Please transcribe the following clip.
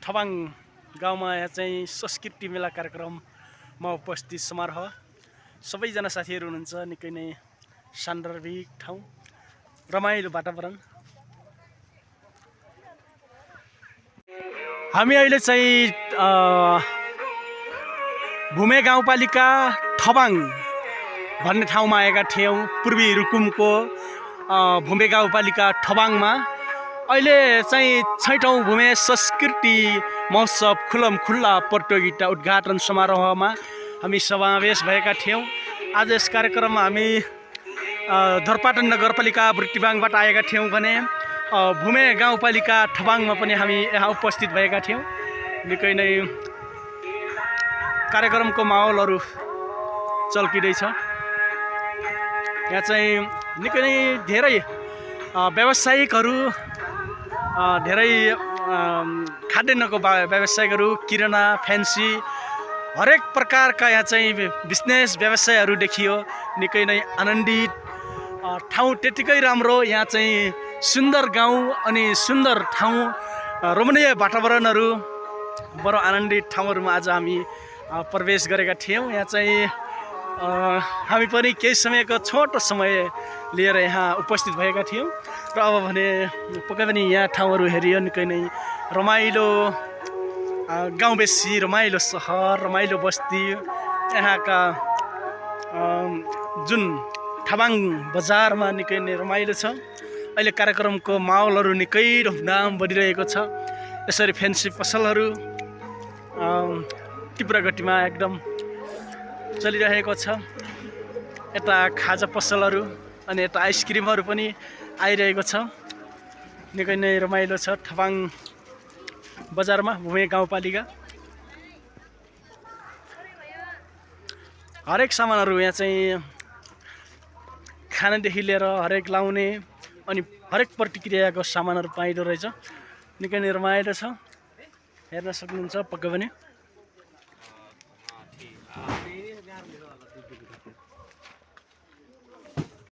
ठबाङ गाउँमा यहाँ चाहिँ संस्कृति मेला कार्यक्रममा उपस्थित समारोह सबैजना साथीहरू हुनुहुन्छ। निकै नै सान्दर्भिक ठाउँ, रमाइलो वातावरण। हामी अहिले चाहिँ भूमे गाउँपालिका ठबाङ भन्ने ठाउँमा आएका थियौँ। पूर्वी रुकुमको भूमे गाउँपालिका ठबाङमा अहिले चाहिँ 6औं भूमे संस्कृति महोत्सव खुल्ला प्रतियोगिता उद्घाटन समारोहमा हामी समावेश भएका थियौँ। आज यस कार्यक्रममा हामी धरपाटन नगरपालिका बुर्तिवाङबाट आएका थियौँ भने भूमे गाउँपालिका ठबाङमा पनि हामी यहाँ उपस्थित भएका थियौँ। निकै नै कार्यक्रमको माहौलहरू चल्किँदैछ। यहाँ चाहिँ निकै नै धेरै व्यावसायिकहरू, धेरै खाद्यान्नको व्यावसायिकहरू, किराना, फ्यान्सी हरेक प्रकारका यहाँ चाहिँ बिजनेस व्यवसायहरू देखियो। निकै नै आनन्दित ठाउँ, त्यतिकै राम्रो। यहाँ चाहिँ सुन्दर गाउँ अनि सुन्दर ठाउँ, रमणीय वातावरणहरू, बडो आनन्दित ठाउँहरूमा आज हामी प्रवेश गरेका थियौँ। यहाँ चाहिँ हामी पनि केही समयको छोटो समय लिएर यहाँ उपस्थित भएका थियौँ र अब भने पक्कै पनि यहाँ ठाउँहरू हेरियो। निकै नै रमाइलो गाउँ बेसी, रमाइलो सहर, रमाइलो बस्ती। यहाँका जुन ठबाङ बजारमा निकै नै रमाइलो छ। अहिले कार्यक्रमको माहौलहरू निकै धुमधाम बढिरहेको छ। यसरी फ्यान्सी पसलहरू तीव्र गतिमा एकदम चलिरहेको छ। यता खाजा पसलहरू अनि यता आइसक्रिमहरू पनि आइरहेको छ। निकै नै रमाइलो छ ठबाङ बजारमा भूमे गाउँपालिका। हरेक सामानहरू यहाँ चाहिँ खानादेखि लिएर हरेक लाउने अनि हरेक प्रतिक्रियाको सामानहरू पाइँदो रहेछ। निकै नै रमाइलो छ, हेर्न सक्नुहुन्छ पक्कै पनि।